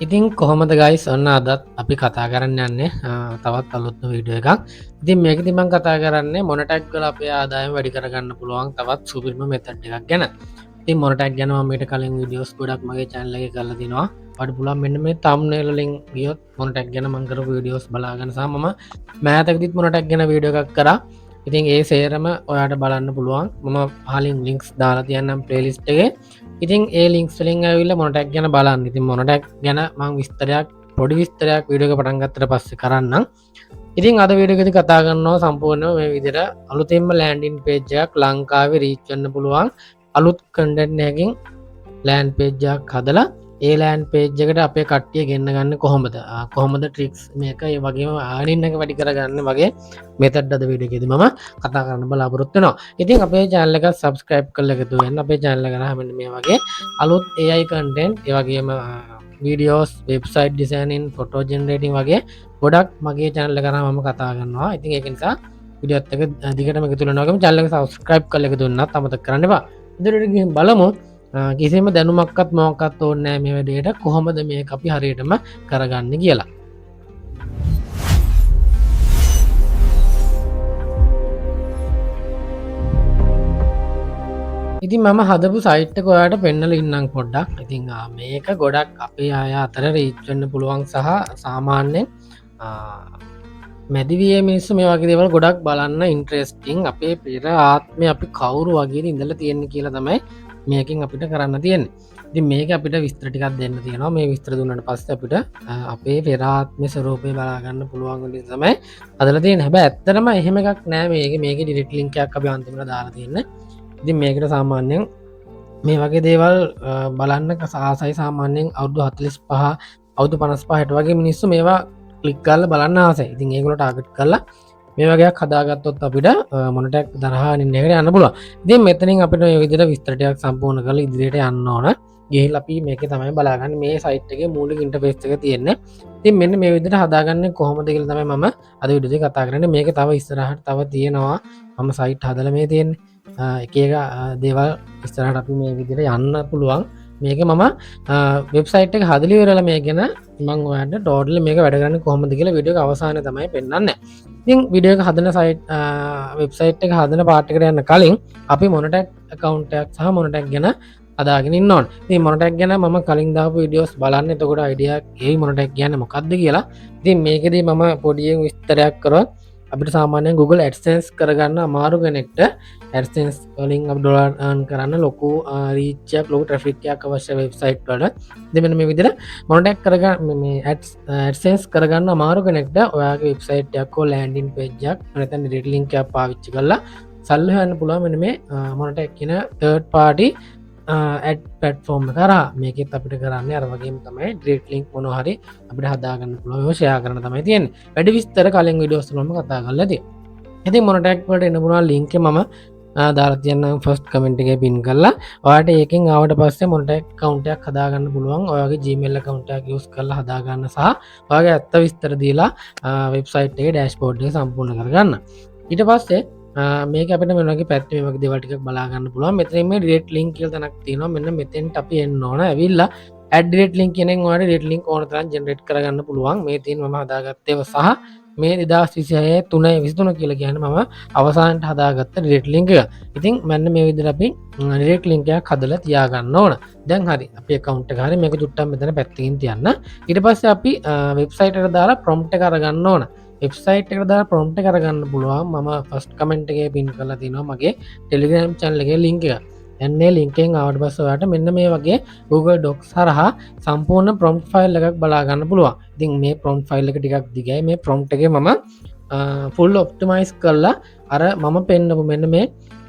ඉතින් කොහොමද ගයිස්, ඔන්න අදත් අපි කතා කරන්න යන්නේ තවත් අලුත්ම වීඩියෝ එකක්. ඉතින් මේකෙදි මම කතා කරන්නේ මොනටැග් වල අපේ ආදායම වැඩි කරගන්න පුළුවන් තවත් සුපිරිම මෙතඩ් එකක් ගැන. ඉතින් මොනටැග් ගැන මම ඊට කලින් වීඩියෝස් ගොඩක් මගේ channel එකේ කරලා තිනවා. ඔයාලට පුළුවන් මෙන්න මේ thumbnail වලින් ගියොත් මොනටැග් ගැන මම කරපු වීඩියෝස් බලාගන්න සහ මම මෑතකදීත් මොනටැග් ගැන වීඩියෝ එකක් කරා. ඉතින් ඒ සේරම ඔයාට බලන්න පුළුවන්. මම පහලින් ලින්ක්ස් දාලා තියන්නම් ප්ලේලිස්ට් එකේ. ඉතින් ඒ ලින්ක්ස් වලින් ඇවිල්ලා මොනටැග් ගැන බලන්න. ඉතින් මොනටැග් ගැන මම පොඩි විස්තරයක් වීඩියෝ එක පටන් ගත්තට පස්සේ කරන්නම්. ඉතින් අද වීඩියෝ එකේදී කතා කරනවා සම්පූර්ණයෙන්ම මේ විදිහට අලුතෙන්ම ලෑන්ඩින් පේජ් එකක් ලංකාවේ රීච් වෙන්න පුළුවන් අලුත් කන්ටෙන්ට් එකකින් ලෑන්ඩ් පේජ් එකක් හදලා ඒ ලෑන්ඩ් පේජ් එකට අපේ කට්ටිය ගෙන්න ගන්න කොහොමද? කොහොමද ට්‍රික්ස් මේක, ඒ වගේම ආනින් එක වැඩි කරගන්න වගේ මෙතඩ් අද වීඩියෝ එකේදී මම කතා කරන්න බලාපොරොත්තු වෙනවා. ඉතින් අපේ channel එක subscribe කරලා එකතු වෙන්න. අපේ channel එක හරහා මෙන්න මේ වගේ අලුත් AI content, ඒ වගේම videos, website designing, photo generating වගේ ගොඩක් මගේ channel එක හරහා මම කතා කරනවා. ඉතින් ඒක නිසා වීඩියෝත් එක්ක දිගටම එකතු වෙනවා වගේම channel එක subscribe කරලා එකතු වෙන්නත් අමතක කරන්න එපා. ඉදිරියට ගිහින් බලමු. කිසිම දැනුමක්වත් මොකක්වත් ඕනේ නෑ මේ වැඩේට, කොහොමද මේක අපි හරියටම කරගන්නේ කියලා. ඉතින් මම හදපු සයිට් එක ඔයාලට පෙන්නලා ඉන්නම් පොඩ්ඩක්. ඉතින් මේක ගොඩක් අපේ අය අතර රීච් වෙන්න පුළුවන් සහ සාමාන්‍යයෙන් මැදිවියේ මිනිස්සු මේ වගේ දේවල් ගොඩක් බලන්න ඉන්ට්‍රෙස්ටිං. අපේ පෙර ආත්මේ අපි කවුරු වගේද ඉඳලා තියෙන්නේ කියලා තමයි මේකෙන් අපිට කරන්න තියෙන්නේ. ඉතින් මේක අපිට විස්තර ටිකක් දෙන්න තියෙනවා. මේ විස්තර දුන්නාට පස්සේ අපිට අපේ පෙර ආත්මේ ස්වරූපය බලා ගන්න පුළුවන් වෙන විදිහ තමයි හදලා තියෙන්නේ. හැබැයි ඇත්තටම එහෙම එකක් නෑ මේකේ. මේකේ ඩිරෙක්ට් ලින්ක් එකක් අපි අන්තිමට දාලා තියෙන්නේ. ඉතින් මේකට සාමාන්‍යයෙන් මේ වගේ දේවල් බලන්න ආසයි. සාමාන්‍යයෙන් අවුරුදු 45 අවුරුදු 55 වගේ මිනිස්සු මේවා ක්ලික් කරලා බලන්න ආසයි. ඉතින් ඒගොල්ලෝ ටාගට් කරලා මේ වගේක් හදාගත්තොත් අපිට මොනටැග් දරහා නින්න එකට යන්න පුළුවන්. ඉතින් මෙතනින් අපිට මේ විදිහට විස්තර ටිකක් සම්පූර්ණ කරලා ඉදිරියට යන්න ඕන. ගිහිල්ලා අපි මේකේ තමයි බලාගන්නේ මේ සයිට් එකේ මූලික ඉන්ටර්ෆේස් එක තියෙන්නේ. ඉතින් මෙන්න මේ විදිහට හදාගන්නේ කොහොමද කියලා තමයි මම අද වීඩියෝ එකේ කතා කරන්නේ. මේක තව ඉස්සරහට තව තියෙනවා. මම සයිට් හදලා මේ තියෙන්නේ. එක එක දේවල් ඉස්සරහට අපි මේ විදිහට යන්න පුළුවන්. මේක මම වෙබ්සයිට් එක හදලා ඉවරලා මේ ගැන මම ඔයාලට ටෝටලි මේක වැඩ කරන්නේ කොහොමද කියලා වීඩියෝ එක අවසානයේ තමයි පෙන්නන්නේ. ඉතින් වීඩියෝ එක හදන වෙබ්සයිට් එක හදන පාර්ට් එකට යන්න කලින් අපි මොනටැග් ඇකවුන්ට් එකක් සහ මොනටැග් ගැන හදාගෙන ඉන්න ඕන. ඉතින් මොනටැග් ගැන මම කලින් දාපු වීඩියෝස් බලන්න, එතකොට අයිඩියා එකක් එයි මොනටැග් කියන්නේ මොකක්ද කියලා. ඉතින් මේකෙදී මම පොඩියෙන් විස්තරයක් කරොත් අපිට සාමාන්‍යයෙන් Google AdSense කරගන්න අමාරු කෙනෙක්ට AdSense වලින් අපි ඩොලර් earn කරන්න ලොකු රීච් එකක්, ලොකු ට්‍රැෆික් එකක් අවශ්‍ය වෙබ්සයිට් වලට. ඉතින් මෙන්න මේ විදිහට මොනටැග් කරගන්න, මේ AdSense කරගන්න අමාරු කෙනෙක්ට ඔයාගේ වෙබ්සයිට් එකක් හෝ ලෑන්ඩින් පේජ් එකක් නැත්නම් ඩිරෙක්ට් ලින්ක් එකක් පාවිච්චි කරලා සල්ලි හොයන්න පුළුවන් මෙන්න මේ මොනටැග් කියන තර්ඩ් පාටි ඇඩ් ප්ලැට්ෆෝම් එක හරහා. මේකෙත් අපිට කරන්නේ අර වගේම තමයි ඩිරෙක්ට් ලින්ක් මොනවා හරි අපිට හදාගන්න පුළුවන්, ඒවා ෂෙයා කරන්න තමයි තියෙන්නේ. වැඩි විස්තර කලින් වීඩියෝස් වල මම කතා කරලා තියෙනවා. ඉතින් මොනටැග් වලට එන්න පුළුවන් ලින්ක් එක මම දාලා තියන්නම් ෆස්ට් කමෙන්ට් එකේ පින් කරලා. ඔයාලට ඒකෙන් ආවට පස්සේ මොනටැග් ඇකවුන්ට් එකක් හදාගන්න පුළුවන්. ඔයාගේ Gmail account එකක් යූස් කරලා හදාගන්න සහ ඔයාගේ ඇත්ත විස්තර දීලා වෙබ්සයිට් එකේ ඩෑෂ්බෝඩ් එක සම්පූර්ණ කරගන්න. ඊට පස්සේ මේක අපිට මේ වගේ පැත්තේ මේ වගේ දේවල් ටිකක් බලා ගන්න පුළුවන්. මෙතනින් මේ ඩිරෙක්ට් ලින්ක් කියලා තැනක් තියෙනවා. මෙන්න මෙතෙන්ට අපි එන්න ඕන. ඇවිල්ලා ඇඩ් ඩිරෙක්ට් ලින්ක් කියන එකෙන් ඔයාලට ඩිරෙක්ට් ලින්ක් ඕන තරම් ජෙනරේට් කරගන්න පුළුවන්. මේ තියෙන මම හදාගත්ත ඒවා සහ මේ දෙදහස් විසිහය තුනයි විසිතුන කියලා කියන්නේ මම අවසානට හදාගත්ත ඩිරෙක්ට් ලින්ක් එක. ඉතින් මෙන්න මේ විදිහට අපි ඩිරෙක්ට් ලින්ක් එකක් හදලා තියාගන්න ඕන. දැන් හරි අපේ ඇකවුන්ට් එක හරි මේක චුට්ටක් මෙතන පැත්තකින් තියන්න. ඊට පස්සේ අපි වෙබ්සයිට් එකට දාලා ප්‍රොම්ප්ට් එක අරගන්න ඕන. වෙබ්සයිට් එකට දාලා ප්‍රොම්ප්ට් එක අරගන්න පුළුවන්. මම ෆස්ට් කමෙන්ට් එකේ පින් කරලා තිනවා මගේ Telegram channel එකේ ලින්ක් එක. එන්නේ ලින්ක් එකෙන් ආවට පස්සේ ඔයාලට මෙන්න මේ වගේ Google Docs හරහා සම්පූර්ණ ප්‍රොම්ප්ට් ෆයිල් එකක් බලා ගන්න පුළුවන්. ඉතින් මේ ප්‍රොම්ප්ට් ෆයිල් එක ටිකක් දිගයි. මේ ප්‍රොම්ප්ට් එකේ මම ෆුල් ඔප්ටිමයිස් කරලා අර මම පෙන්නපු මෙන්න මේ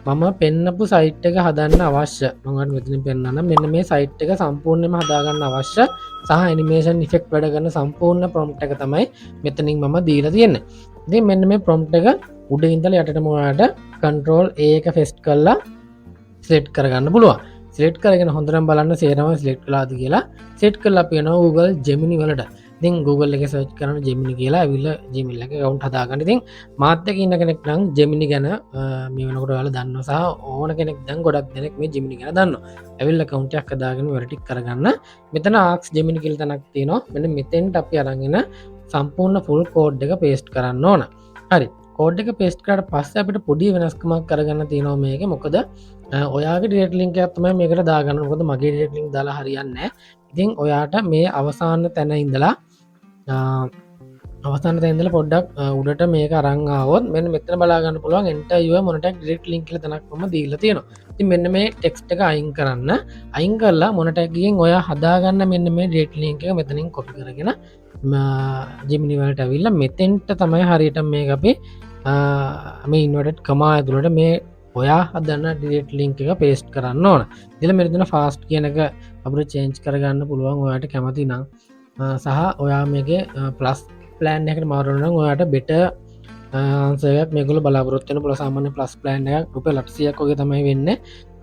මම පෙන්නපු සයිට් එක හදන්න අවශ්‍ය. මම ඔයාලට මෙතනින් පෙන්නන්නම්. මෙන්න මේ සයිට් එක සම්පූර්ණයෙන්ම හදාගන්න අවශ්‍ය සහ ඇනිමේෂන් ඉෆෙක්ට් වැඩ කරන සම්පූර්ණ ප්‍රොම්ප්ට් එක තමයි මෙතනින් මම දීලා තියෙන්නේ. ඉතින් මෙන්න මේ ප්‍රොම්ප්ට් එක උඩ ඉඳලා යටටම ඔයාලට කන්ට්‍රෝල් A එක ෆෙස්ට් කරලා සිලෙක්ට් කරගන්න පුළුවන්. සිලෙක්ට් කරගෙන හොඳටම බලන්න සේරම සිලෙක්ට් කළාද කියලා. සිලෙක්ට් කරලා අපි යනවා Google Gemini වලට. ඉතින් Google එකේ සර්ච් කරන Gemini කියලා ඇවිල්ලා Gmail එකේ account හදාගන්න. ඉතින් මාත් එක්ක ඉන්න කෙනෙක් නම් Gemini ගැන මේ වෙනකොට ඔයාලා දන්නවා සහ ඕන කෙනෙක් දැන් ගොඩක් දෙනෙක් මේ Gemini ගැන දන්නවා. ඇවිල්ලා account එකක් හදාගෙන වැඩ ටික කරගන්න. මෙතන Ask Gemini කියලා තැනක් තියෙනවා. මෙන්න මෙතෙන්ට අපි අරන් එන සම්පූර්ණ ෆුල් කෝඩ් එක පේස්ට් කරන්න ඕන. හරි. කෝඩ් එක පේස්ට් කරාට පස්සේ අපිට පොඩි වෙනස්කමක් කරගන්න තියෙනවා මේකේ. මොකද ඔයාගේ ඩිරෙක්ට් ලින්ක් එකක් තමයි මේකට දාගන්න. මොකද මගේ ඩිරෙක්ට් ලින්ක් දාලා හරියන්නේ නැහැ. ඉතින් ඔයාට මේ අවසාන තැන ඉඳලා පොඩ්ඩක් උඩට මේක අරන් ආවොත් මෙන්න මෙතන බලා ගන්න පුළුවන් enter your Monetag direct link කියලා තැනක් මම දීලා තියෙනවා. ඉතින් මෙන්න මේ ටෙක්ස්ට් එක අයින් කරන්න. අයින් කරලා Monetag එකෙන් ඔයා හදාගන්න මෙන්න මේ ඩිරෙක්ට් ලින්ක් එක මෙතනින් කොපි කරගෙන Gemini වලට ඇවිල්ලා මෙතෙන්ට තමයි හරියට මේක අපි මේ ඉන්වර්ටඩ් කමා ඇතුළට මේ ඔයා හදන ඩිරෙක්ට් ලින්ක් එක පේස්ට් කරන්න ඕන. ඉතින් මෙතන ෆාස්ට් කියන එක අපිට චේන්ජ් කරගන්න පුළුවන් ඔයාට කැමති නම්. සහ ඔයා මේකේ ප්ලස් ප්ලෑන් එකකට මාරු වෙනවා නම් ඔයාට බෙටර් ආන්සර් එකක් මේගොල්ලෝ බලාපොරොත්තු වෙන පුළුවන්. සාමාන්‍ය ප්ලස් ප්ලෑන් එකක් රුපියල් 800ක් වගේ තමයි වෙන්නේ.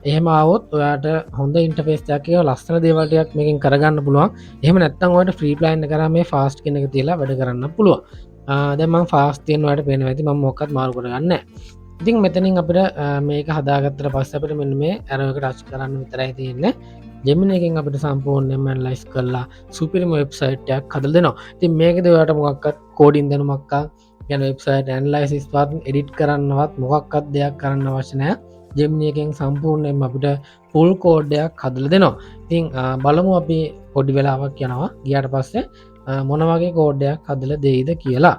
එහෙම ආවොත් ඔයාට හොඳ ඉන්ටර්ෆේස් එකක් එක ලස්සන දේවල් ටිකක් මේකෙන් කරගන්න පුළුවන්. එහෙම නැත්නම් ඔයාට ෆ්‍රී ප්ලෑන් එක කරා මේ ෆාස්ට් කියන එක තියලා වැඩ කරන්න පුළුවන්. දැන් මම ෆාස්ට් තියෙන ඔයාලට පේනවා ඇති මම මොකක්වත් මාරු කරගන්නේ නැහැ. ඉතින් මෙතනින් අපිට මේක හදාගත්තට පස්සේ අපිට මෙන්න මේ ඇරෝ එක ටච් කරන්න විතරයි තියෙන්නේ. Gemini එකෙන් අපිට සම්පූර්ණයෙන්ම ඇනලයිස් කරලා සුපිරිම වෙබ්සයිට් එකක් හදලා දෙනවා. ඉතින් මේකද ඔයාලට මොකක්වත් කෝඩින් දැනුමක් ගැන වෙබ්සයිට් ඇනලයිසිස් වත් එඩිට් කරන්නවත් මොකක්වත් දෙයක් කරන්න අවශ්‍ය නැහැ. Gemini එකෙන් සම්පූර්ණයෙන්ම අපිට ෆුල් කෝඩ් එකක් හදලා දෙනවා. ඉතින් බලමු අපි පොඩි වෙලාවක් යනවා. ගියාට පස්සේ මොන වගේ කෝඩ් එකක් හදලා දෙයිද කියලා.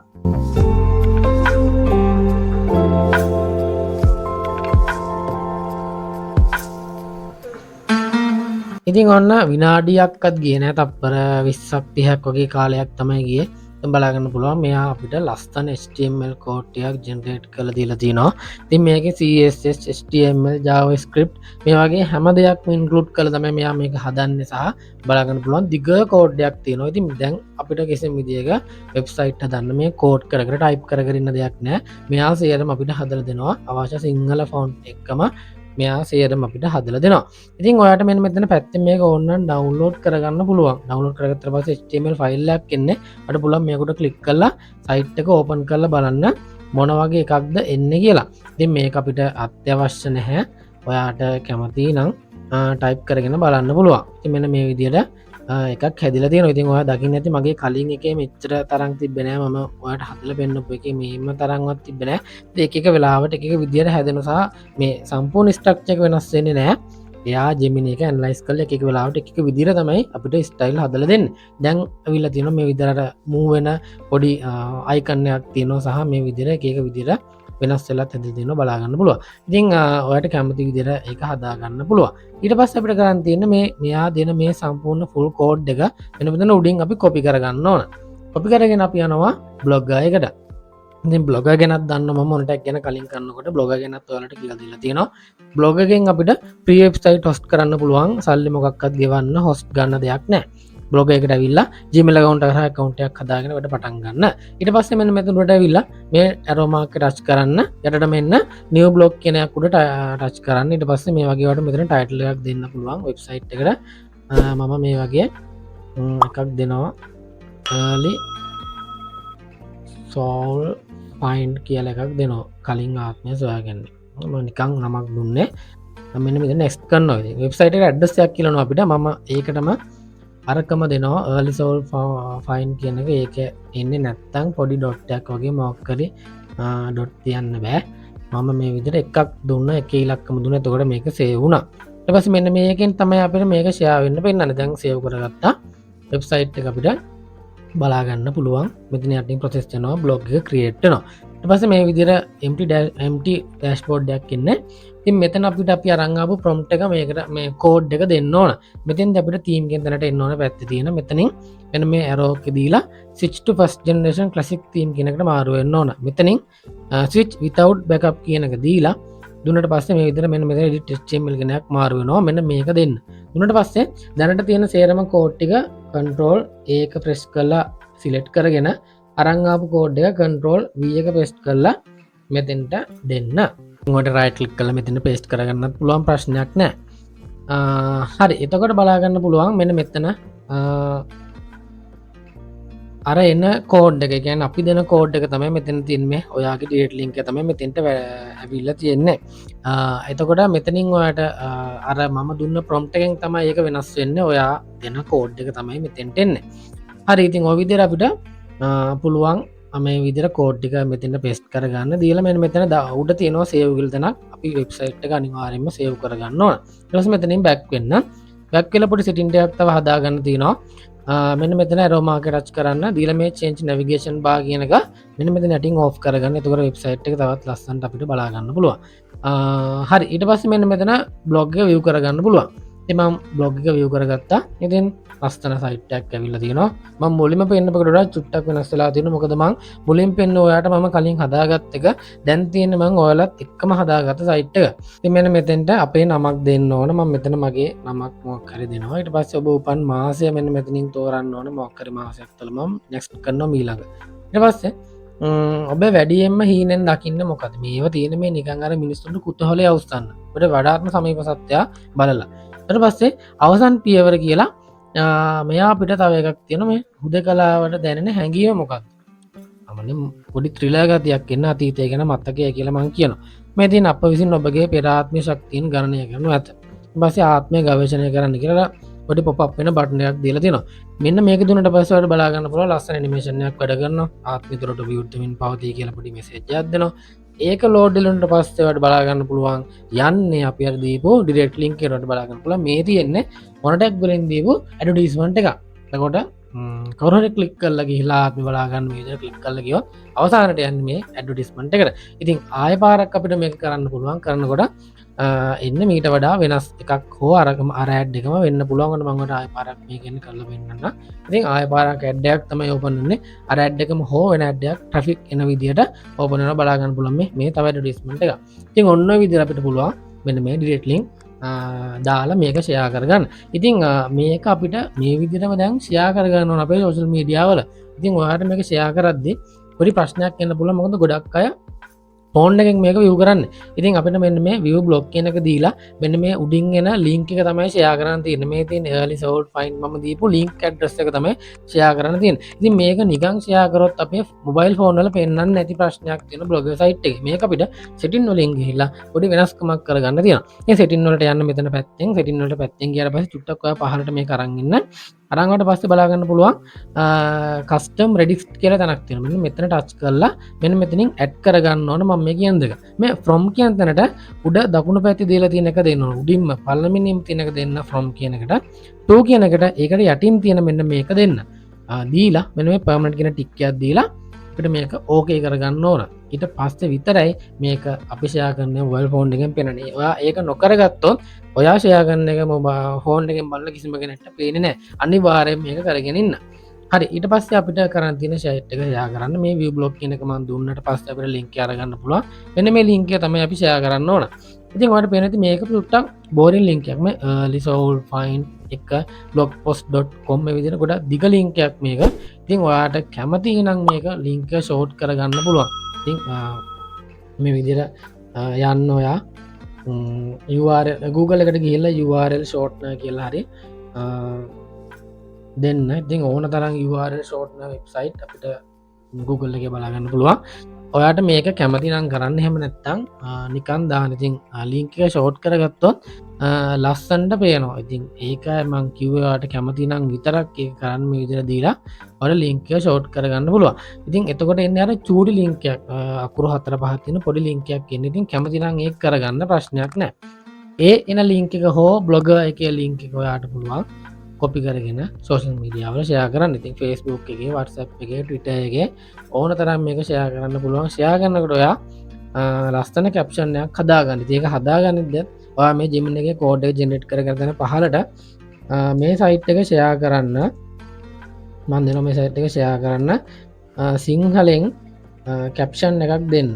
ඉතින් ඔන්න විනාඩියක්වත් ගියේ නෑ. තප්පර 20ක් 30ක් වගේ කාලයක් තමයි ගියේ. දැන් බලා ගන්න පුළුවන් මෙයා අපිට ලස්සන HTML code ටිකක් ජෙනරේට් කරලා දීලා තිනවා. ඉතින් මේකේ CSS, HTML, JavaScript මේ වගේ හැම දෙයක්ම ඉන්ක්ලූඩ් කරලා තමයි මෙයා මේක හදන්නේ සහ බලා ගන්න පුළුවන් දිග කෝඩ් එකක් තියෙනවා. ඉතින් දැන් අපිට කිසිම විදියක වෙබ්සයිට් හදන්න මේ කෝඩ් කර කර ටයිප් කර කර ඉන්න දෙයක් නෑ. මෙයා සියරම අපිට හදලා දෙනවා. අවශ්‍ය සිංහල ෆොන්ට් එක්කම මෙයා සියරම අපිට හදලා දෙනවා. ඉතින් ඔයාට මෙන්න මෙතන පැත්තෙන් මේක ඕන නම් ඩවුන්ලෝඩ් කරගන්න පුළුවන්. ඩවුන්ලෝඩ් කරගත්තට පස්සේ HTML file එකක් එන්නේ. අපිට පුළුවන් මේකට ක්ලික් කරලා සයිට් එක ඕපන් කරලා බලන්න මොන වගේ එකක්ද එන්නේ කියලා. ඉතින් මේක අපිට අත්‍යවශ්‍ය නැහැ. ඔයාට කැමති නම් ටයිප් කරගෙන බලන්න පුළුවන්. ඉතින් මෙන්න මේ විදියට එකක් හැදිලා තියෙනවා. ඉතින් ඔයා දකින්න ඇති මගේ කලින් එකේ මෙච්චර තරම් තිබ්බේ නෑ. මම ඔයාට හදලා පෙන්නපු එකේ මෙහෙම තරම්වත් තිබ්බේ නෑ. ඉතින් එක එක වෙලාවට එක එක විදියට හැදෙන සහ මේ සම්පූර්ණ ස්ට්‍රක්චර් එක වෙනස් වෙන්නේ නෑ. එයා Gemini එක ඇනලයිස් කරලා එක එක වෙලාවට එක එක විදියට තමයි අපිට ස්ටයිල් හදලා දෙන්නේ. දැන් ඇවිල්ලා තියෙනවා මේ විදියට අර මූව් වෙන පොඩි අයිකන් එකක් තියෙනවා සහ මේ විදියට එක එක විදියට වෙනස් වෙලත් හැදලා තියෙනවා බලා ගන්න පුළුවන්. ඉතින් ඔයාට කැමති විදියට ඒක හදා ගන්න පුළුවන්. ඊට පස්සේ අපිට කරන්න තියෙන්නේ මෙයා දෙන මේ සම්පූර්ණ ෆුල් කෝඩ් එක වෙන මෙතන උඩින් අපි කොපි කරගන්න ඕන. කොපි කරගෙන අපි යනවා බ්ලොග් එකට. ඉතින් බ්ලොග් ගැනත් දන්නවා මම මොනටක් ගැන කලින් කරනකොට බ්ලොග් ගැනත් ඔයාලට කියලා දීලා තියෙනවා. බ්ලොග් එකෙන් අපිට ෆ්‍රී වෙබ්සයිට් හොස්ට් කරන්න පුළුවන්. සල්ලි මොකක්වත් ගෙවන්න හොස්ට් ගන්න දෙයක් නෑ. බ්ලොග් එකට ඇවිල්ලා Gmail account එක හරහා account එකක් හදාගෙන වැඩ පටන් ගන්න. ඊට පස්සේ මෙන්න මෙතන උඩට ඇවිල්ලා මේ arrow mark එක ටච් කරන්න. යටට මෙන්න new blog කියන එකක් උඩ ටච් කරන්න. ඊට පස්සේ මේ වගේ වට මෙතන ටයිටල් එකක් දෙන්න පුළුවන් වෙබ්සයිට් එකට. මම මේ වගේ එකක් දෙනවා. Early soul find කියලා එකක් දෙනවා. කලින් ආත්මය සොයාගන්න. මම නිකන් නමක් දුන්නේ. මම මෙන්න මෙතන next කරනවා. ඉතින් වෙබ්සයිට් එකට ඇඩ්‍රස් එකක් කියනවා අපිට. මම ඒකටම අරකම දෙනවා early soul find කියන එක. ඒක එන්නේ නැත්තම් පොඩි ඩොට් එකක් වගේ මොකක් හරි ඩොට් තියන්න බෑ. මම මේ විදිහට එකක් දුන්නා, එක ඉලක්කම දුන්නා. එතකොට මේක සේව් වුණා. ඊට පස්සේ මෙන්න මේකෙන් තමයි අපිට මේක ෂෙයා වෙන්න පෙන්නන්නේ. දැන් සේව් කරගත්තා. වෙබ්සයිට් එක අපිට බලා ගන්න පුළුවන්. මෙතන යටින් ප්‍රොසෙස් වෙනවා, බ්ලොග් එක ක්‍රියේට් වෙනවා. ඊට පස්සේ මේ විදිහට empty dashboard එකක් එන්නේ. ඉතින් මෙතන අපිට අපි අරන් ආපු ප්‍රොම්ප්ට් එක මේකට මේ කෝඩ් එක දෙන්න ඕන. මෙතෙන්ද අපිට තීම් කියන තැනට එන්න ඕන පැත්තේ තියෙන මෙතනින් මෙන්න මේ ඇරෝ එක දීලා switch to first generation classic theme කියන එකට මාරු වෙන්න ඕන. මෙතනින් switch without backup කියන එක දීලා දුන්නට පස්සේ මේ විදිහට මෙන්න මෙතන edit HTML කියන එකක් මාරු වෙනවා. මෙන්න මේක දෙන්න. දුන්නට පස්සේ දැනට තියෙන සේරම කෝඩ් ටික control A එක ප්‍රෙස් කරලා සිලෙක්ට් කරගෙන අරන් ආපු කෝඩ් එක control V එක පේස්ට් කරලා මෙතෙන්ට දෙන්න. උඹට රයිට් ක්ලික් කරලා මෙතන පේස්ට් කරගන්නත් පුළුවන්, ප්‍රශ්නයක් නෑ. හරි, එතකොට බලා ගන්න පුළුවන් මෙන්න මෙතන අර එන කෝඩ් එක, කියන්නේ අපි දෙන කෝඩ් එක තමයි මෙතන තියෙන්නේ. මේ ඔයාගේ ඩිරෙක්ට් ලින්ක් එක තමයි මෙතෙන්ට ඇවිල්ලා තියෙන්නේ. එතකොට මෙතනින් ඔයාට අර මම දුන්න ප්‍රොම්ප්ට් එකෙන් තමයි ඒක වෙනස් වෙන්නේ. ඔයා දෙන කෝඩ් එක තමයි මෙතෙන්ට එන්නේ. හරි, ඉතින් ඔය විදිහට අපිට පුළුවන් මේ විදිහට කෝඩ් ටික මෙතෙන්ට පේස්ට් කරගන්න. දීලා මෙන්න මෙතන උඩ තියෙනවා සේව් කියලා තැනක්. අපි වෙබ්සයිට් එක අනිවාර්යයෙන්ම සේව් කරගන්න ඕන. ඊට පස්සේ මෙතනින් බැක් වෙන්න. බැක් වෙලා පොඩි සෙටින් එකක් තව හදාගන්න තියෙනවා. මෙන්න මෙතන ඇරෝ මාක් එක ටච් කරන්න. දීලා මේ චේන්ජ් නැවිගේෂන් බාර් කියන එක මෙන්න මෙතන යටින් ඕෆ් කරගන්න. එතකොට වෙබ්සයිට් එක තවත් ලස්සනට අපිට බලා ගන්න පුළුවන්. හරි, ඊට පස්සේ මෙන්න මෙතන බ්ලොග් එක විව් කරගන්න පුළුවන්. ඉතින් මම බ්ලොග් එක විව් කරගත්තා. ඉතින් ලස්සන සයිට් එකක් ඇවිල්ලා තියෙනවා. මම මුලින්ම පෙන්නපු එකට වඩා චුට්ටක් වෙනස් වෙලා තියෙනවා. මොකද මං මුලින් පෙන්න ඔයාට මම කලින් හදාගත්ත එක දැන් තියෙන්නේ මං ඔයාලත් එක්කම හදාගත්ත සයිට් එක. ඉතින් මෙන්න මෙතෙන්ට අපේ නමක් දෙන්න ඕන. මම මෙතන මගේ නමක් මොකක් හරි දෙනවා. ඊට පස්සේ ඔබ උපන් මාසය මෙන්න මෙතනින් තෝරන්න ඕන. මොකක් හරි මාසයක් තුළ මම නෙක්ස්ට් කරනවා ඊළඟ. ඊට පස්සේ ඔබ වැඩියෙන්ම හීනෙන් දකින්න මොකද? මේවා තියෙන මේ නිකන් අර මිනිස්සුන්ට කුතුහලය අවුස්සන්න. ඔබට වඩාත්ම සමීප සත්‍යය බලලා. ඊට පස්සේ අවසන් පියවර කියලා මෙයා අපිට තව එකක් තියෙනවා. මේ හුදකලාවට දැනෙන හැඟීම මොකක්ද? අමනේ පොඩි ත්‍රිලර් ගතියක් එන්න අතීතය ගැන මතකය කියලා මං කියනවා. මේ තියෙන අප විසින් ඔබගේ පෙර ආත්මීය ශක්තියින් ගණනය කරනු ඇත. ඊට පස්සේ ආත්මය ගවේෂණය කරන්න කියලා පොඩි පොප් අප් වෙන බටන් එකක් දීලා තියෙනවා. මෙන්න මේක දුන්නට පස්සේ ඔයාලට බලා ගන්න පුළුවන් ලස්සන ඇනිමේෂන් එකක් වැඩ කරනවා. ආත්මය දොරටු විවෘත වෙමින් පවතී කියලා පොඩි මෙසේජ් එකක් දෙනවා. ඒක ලෝඩ් වෙනුනට පස්සේ ඔයාලට බලා ගන්න පුළුවන් යන්නේ අපි අර දීපු ඩිරෙක්ට් ලින්ක් එකට ඔයාලට බලා ගන්න පුළුවන්. මේ තියෙන්නේ මොනටැග් වලින් දීපු ඇඩ්වර්ටයිස්මන්ට් එකක්. එතකොට කවුරු හරි ක්ලික් කරලා ගිහිලා ආත්මය බලා ගන්න මේ විදිහට ක්ලික් කරලා ගියොත් අවසානට යන්නේ මේ ඇඩ්වර්ටයිස්මන්ට් එකට. ඉතින් ආය පාරක් අපිට මේක කරන්න පුළුවන්. කරනකොට එන්න මීට වඩා වෙනස් එකක් හෝ අර ඇඩ් එකම වෙන්න පුළුවන්. ඔන්න මම ඔයාලට ආය පාරක් මේක එන්න කරලා පෙන්නන්න. ඉතින් ආය පාරක් ඇඩ් එකක් තමයි ඕපන් වෙන්නේ. අර ඇඩ් එකම හෝ වෙන ඇඩ් එකක් ට්‍රැෆික් එන විදිහට ඕපන් වෙනවා බලා ගන්න පුළුවන් මේ තව ඇඩ්වර්ටයිස්මන්ට් එකක්. ඉතින් ඔන්න ඔය විදිහට අපිට පුළුවන් මෙන්න මේ ඩිරෙක්ට් ලින්ක් දාලා මේක ෂෙයා කරගන්න. ඉතින් මේක අපිට මේ විදිහටම දැන් ෂෙයා කරගන්න ඕන අපේ සෝෂල් මීඩියා වල. ඉතින් ඔයාලට මේක ෂෙයා කරද්දී පොඩි ප්‍රශ්නයක් එන්න පුළුවන්. මොකද ගොඩක් අය ෆෝන් එකෙන් මේක විව් කරන්නේ. ඉතින් අපිට මෙන්න මේ විව් බ්ලොග් කියන එක දීලා මෙන්න මේ උඩින් එන ලින්ක් එක තමයි ෂෙයා කරන්න තියෙන්නේ. මේ තියෙන early soul find මම දීපු ලින්ක් ඇඩ්‍රස් එක තමයි ෂෙයා කරන්න තියෙන්නේ. ඉතින් මේක නිකන් ෂෙයා කරොත් අපේ මොබයිල් ෆෝන් වල පෙන්වන්නේ නැති ප්‍රශ්නයක් තියෙන බ්ලොග් සයිට් එකේ. මේක අපිට සෙටින් වලින් ගිහිල්ලා පොඩි වෙනස්කමක් කරගන්න තියෙනවා. මේ සෙටින් වලට යන්න මෙතන පැත්තෙන් සෙටින් වලට පැත්තෙන් ගියාට පස්සේ චුට්ටක් ඔයා පහළට මේක අරන් ඉන්න. අරන් ආවට පස්සේ බලා ගන්න පුළුවන් කස්ටම් රෙඩිෆ්ට් කියලා තැනක් තියෙනවා. මෙන්න මෙතන ටච් කරලා මෙන්න මෙතනින් ඇඩ් කරගන්න ඕන මම මේ කියන දෙක. මේ ෆ්‍රොම් කියන තැනට උඩ දකුණු පැත්තේ දීලා තියෙන එක දෙන්න ඕන. උඩින්ම පළවෙනිම තියෙන එක දෙන්න ෆ්‍රොම් කියන එකට. ටු කියන එකට ඒකට යටින් තියෙන මෙන්න මේක දෙන්න. දීලා මෙන්න මේ පර්මනන්ට් කියන ටික් එකක් දීලා අපිට මේක ඕකේ කරගන්න ඕන. ඊට පස්සේ විතරයි මේක අපි ෂෙයා කරන මොබයිල් ෆෝන් එකෙන් පෙනෙන්නේ. ඔයා ඒක නොකරගත්තොත් ඔයා ෂෙයා කරන එක මොබයිල් ෆෝන් එකෙන් බලන කිසිම කෙනෙක්ට පේන්නේ නැහැ. අනිවාර්යයෙන් මේක කරගෙන ඉන්න. හරි, ඊට පස්සේ අපිට කරන්න තියෙන සයිට් එක ෂෙයා කරන්න. මේ view blog කියන එක මම දුන්නට පස්සේ අපිට ලින්ක් එක අරගන්න පුළුවන්. මෙන්න මේ ලින්ක් එක තමයි අපි ෂෙයා කරන්න ඕන. ඉතින් ඔයාලට පේන ඇති මේක චුට්ටක් බෝරින් ලින්ක් එකක්. මේ early soul find එක blogpost.com මේ විදිහට ගොඩක් දිග ලින්ක් එකක් මේක. ඉතින් ඔයාට කැමති නම් මේක ලින්ක් එක ෂෝට් කරගන්න පුළුවන්. ඉතින් මේ විදිහට යන්න ඔයා URL Google එකට ගිහිල්ලා URL ෂෝට්නර් කියලා හරි දෙන්න. ඉතින් ඕන තරම් URL ෂෝට්නර් වෙබ්සයිට් අපිට Google එකේ බලා ගන්න පුළුවන්. ඔයාට මේක කැමති නම් කරන්න, එහෙම නැත්නම් නිකන් දාන්න. ඉතින් ලින්ක් එක ෂෝට් කරගත්තොත් ලස්සනට පේනවා. ඉතින් ඒකයි මං කිව්වේ ඔයාට කැමති නම් විතරක් ඒක කරන්න මේ විදිහට දීලා ඔයාලා ලින්ක් එක ෂෝට් කරගන්න පුළුවන්. ඉතින් එතකොට එන්නේ අර චූටි ලින්ක් එකක්, අකුරු 4 5 තියෙන පොඩි ලින්ක් එකක් එන්නේ. ඉතින් කැමති නම් ඒක කරගන්න ප්‍රශ්නයක් නෑ. ඒ එන ලින්ක් එක හෝ බ්ලොගර් එකේ ලින්ක් එක ඔයාට පුළුවන් කොපි කරගෙන සෝෂල් මීඩියා වල ෂෙයා කරන්න. ඉතින් Facebook එකේ, WhatsApp එකේ, Twitter එකේ ඕන තරම් මේක ෂෙයා කරන්න පුළුවන්. ෂෙයා කරනකොට ඔයා ලස්සන කැප්ෂන් එකක් හදාගන්න. ඉතින් ඒක හදාගනිද්දී ඔයා මේ Gemini එකේ කෝඩ් එක ජෙනරේට් කරගෙන යන පහලට මේ සයිට් එක ෂෙයා කරන්න මම දෙනවා. මේ සයිට් එක ෂෙයා කරන්න සිංහලෙන් කැප්ෂන් එකක් දෙන්න.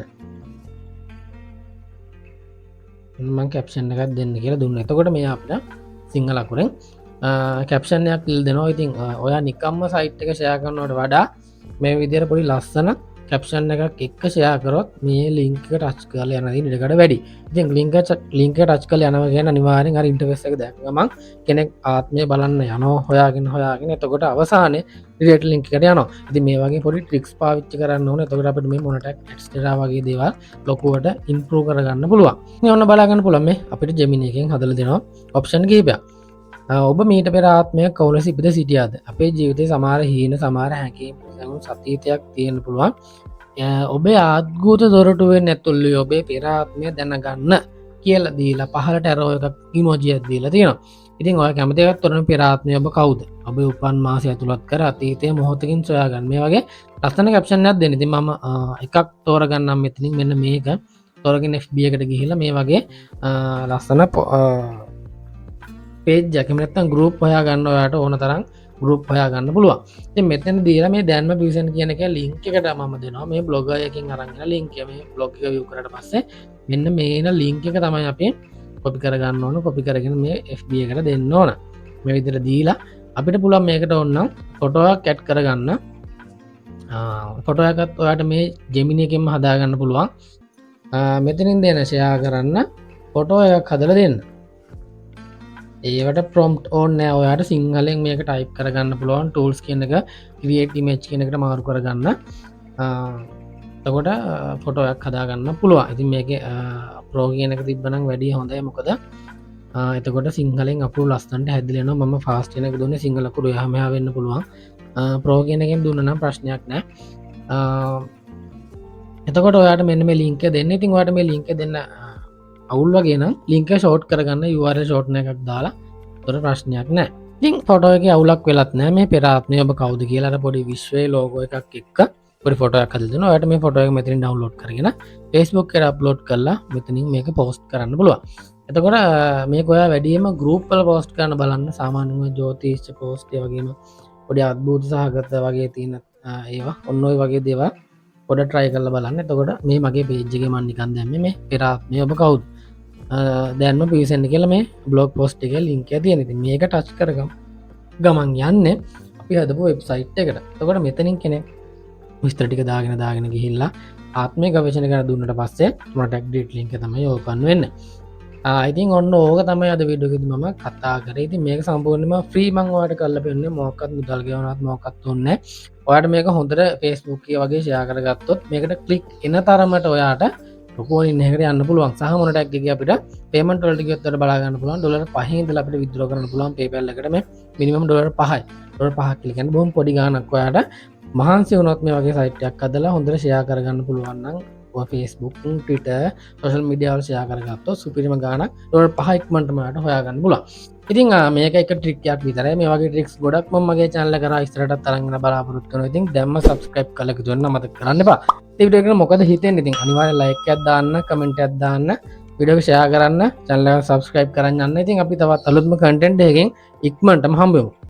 මං කැප්ෂන් එකක් දෙන්න කියලා දුන්නා. එතකොට මේ අපිට සිංහල අකුරෙන් කැප්ෂන් එකක් දීලා දෙනවා. ඉතින් ඔයා නිකම්ම සයිට් එක ෂෙයා කරනවට වඩා මේ විදියට පොඩි ලස්සන කැප්ෂන් එකක් එක්ක ෂෙයා කරොත් මේ ලින්ක් එක ටච් කරලා යන දින ඉඩකඩ වැඩි. ඉතින් ලින්ක් එක ටච් කරලා යනවා කියන්නේ අනිවාර්යෙන් අර ඉන්ටර්ෆේස් එක දැක්ක ගමන් කෙනෙක් ආත්මය බලන්න යනවා හොයාගෙන හොයාගෙන. එතකොට අවසානයේ ඩිරෙක්ට් ලින්ක් එකට යනවා. ඉතින් මේ වගේ පොඩි ට්‍රික්ස් පාවිච්චි කරන්න ඕනේ. එතකොට අපිට මේ මොනටැග් ඇඩ්ස් වගේ දේවල් ලොකුවට ඉම්ප්‍රූව් කරගන්න පුළුවන්. ඉතින් ඔන්න බලා ගන්න පුළුවන් මේ අපිට ජෙමිනි එකෙන් හදලා දෙනවා ඔප්ෂන් කිහිපයක්. ඔබ මීට පෙර ආත්මයක් කවුල ඉපිද සිටියාද? අපේ ජීවිතේ සමහර හීන, සමහර හැඟීම්, සතීතයක් තියෙන්න පුළුවන්. ඔබේ ආද්ගූත දොරටුවෙන් ඇතුළු ඔබේ පෙර ආත්මය දැනගන්න කියලා දීලා පහළට ඇරෝ එකක් ඉමෝජියක් දීලා තියෙනවා. ඉතින් ඔයා කැමති එකක් තෝරන. පෙර ආත්මය ඔබ කවුද? ඔබේ උපන් මාසය ඇතුළත් කර අතීතය මොහොතකින් සොයාගන්න. මේ වගේ ලස්සන කැප්ෂන් එකක් දෙන්න. ඉතින් මම එකක් තෝරගන්නම් මෙතනින්. මෙන්න මේක තෝරගෙන FB එකට ගිහිල්ලා මේ වගේ ලස්සන පේජ් එකක් එහෙම නැත්නම් ගෲප් හොයාගන්න ඔයාට ඕන තරම් ගෲප් හොයාගන්න පුළුවන්. ඉතින් මෙතන දීලා මේ දැන්ම පිවිසෙන් කියන එක ලින්ක් එකට මම දෙනවා. මේ බ්ලොගර් එකකින් අරන් එන ලින්ක් එක. මේ බ්ලොග් එක විව් කරාට පස්සේ මෙන්න මේ එන ලින්ක් එක තමයි අපි කොපි කරගන්න ඕන. කොපි කරගෙන මේ FB එකට දෙන්න ඕන. මේ විදිහට දීලා අපිට පුළුවන් මේකට ඕන නම් ෆොටෝ එකක් ඇඩ් කරගන්න. ෆොටෝ එකත් ඔයාට මේ ජෙමිනි එකෙන්ම හදාගන්න පුළුවන්. මෙතනින් දෙන ෂෙයා කරන්න ෆොටෝ එකක් හදලා දෙන්න. ඒවට ප්‍රොම්ප්ට් ඕනේ නෑ. ඔයාට සිංහලෙන් මේක ටයිප් කරගන්න පුළුවන්. ටූල්ස් කියන එක ක්‍රියේට් ඉමේජ් කියන එකට මාරු කරගන්න. එතකොට ෆොටෝ එකක් හදාගන්න පුළුවන්. ඉතින් මේකේ ප්‍රෝ කියන එක තිබ්බනම් වැඩි හොඳයි. මොකද එතකොට සිංහලෙන් අකුරු ලස්සනට හැදිලා එනවා. මම ෆාස්ට් කියන එක දුන්නේ සිංහල අකුරු එහා මෙහා වෙන්න පුළුවන්. ප්‍රෝ කියන එකෙන් දුන්නා නම් ප්‍රශ්නයක් නෑ. එතකොට ඔයාට මෙන්න මේ ලින්ක් එක දෙන්න. ඉතින් ඔයාට මේ ලින්ක් එක දෙන්න අවුල් වගේ නම් ලින්ක් එක ෂෝට් කරගන්න URL short එකක් දාලා. ඒතර ප්‍රශ්නයක් නෑ. ඉතින් ෆොටෝ එකේ අවුලක් වෙලත් නෑ. මේ පෙර ආත්මය ඔබ කවුද කියලා අර පොඩි විශ්වයේ ලෝගෝ එකක් එක්ක පොඩි ෆොටෝ එකක් හදලා දෙනවා. ඔයාට මේ ෆොටෝ එක මෙතනින් ඩවුන්ලෝඩ් කරගෙන Facebook එකට අප්ලෝඩ් කරලා මෙතනින් මේක පෝස්ට් කරන්න පුළුවන්. එතකොට මේක ඔයා වැඩියෙන්ම ගෲප් වල පෝස්ට් කරන්න බලන්න. සාමාන්‍යයෙන් ඔය ජ්‍යොතිෂ පෝස්ට් ඒ වගේම පොඩි අద్භූත සහගත වගේ තියෙන ඒවා ඔන්න ඔය වගේ දේවල් පොඩ try කරලා බලන්න. එතකොට මේ මගේ පේජ් එකේ මම නිකන් දැම්මේ මේ පෙර ආත්මය ඔබ කවුද? දැන්ම පිවිසෙන්න කියලා මේ බ්ලොග් පෝස්ට් එකේ ලින්ක් එක තියෙන. ඉතින් මේක ටච් කරගම ගමන් යන්නේ අපි හදපු වෙබ්සයිට් එකට. එතකොට මෙතනින් කෙනෙක් විස්තර ටික දාගෙන දාගෙන ගිහිල්ලා ආත්මය ගවේෂණ කරලා දුන්නට පස්සේ මොනටැග් ඩීට් ලින්ක් එක තමයි ඕපන් වෙන්නේ. ඉතින් ඔන්න ඕක තමයි අද වීඩියෝ එකේදී මම කතා කරේ. ඉතින් මේක සම්පූර්ණයෙන්ම ෆ්‍රී මං ඔයාලට කරලා පෙන්නුවේ. මොකක්වත් මුදල් ගෙවන්නවත් මොකක්වත් ඕනේ නැහැ. ඔයාලට මේක හොඳට Facebook එකේ වගේ ෂෙයා කරගත්තොත් මේකට ක්ලික් එන තරමට ඔයාට ලොකු ඉන්න එකට යන්න පුළුවන්. සහ මොනටැග් එකේ අපිට පේමන්ට් වලට ගියොත් ඔයාලට බලා ගන්න පුළුවන් ඩොලර් 5 ඉඳලා අපිට විත්ඩ්‍රෝ කරන්න පුළුවන් PayPal එකට. මේ මිනිමම් ඩොලර් 5යි. ඩොලර් 5ක් කියලා කියන්නේ බොහොම පොඩි ගාණක්. ඔයාට මහන්සි වුණොත් මේ වගේ සයිට් එකක් හදලා හොඳට ෂෙයා කරගන්න පුළුවන් නම් ඔය Facebook, Twitter, social media වල ෂෙයා කරගත්තොත් සුපිරිම ගාණක් ඩොලර් 5 ඉක්මනටම ඔයාලට හොයාගන්න පුළුවන්. ඉතින් මේක එක ට්‍රික් එකක් විතරයි. මේ වගේ ට්‍රික්ස් ගොඩක් මම මගේ channel එක කරා ඉස්සරහටත් අරන් යන්න බලාපොරොත්තු වෙනවා. ඉතින් දැන්ම subscribe කරලා එකතු වෙන්න අමතක කරන්න එපා. ඉතින් වීඩියෝ එකට මොකද හිතෙන්නේ? ඉතින් අනිවාර්යෙන් ලයික් එකක් දාන්න, කමෙන්ට් එකක් දාන්න, වීඩියෝ එක ෂෙයා කරන්න, channel එක subscribe කරන් යන්න. ඉතින් අපි තවත් අලුත්ම කන්ටෙන්ට් එකකින් ඉක්මනටම හම්බ වෙමු.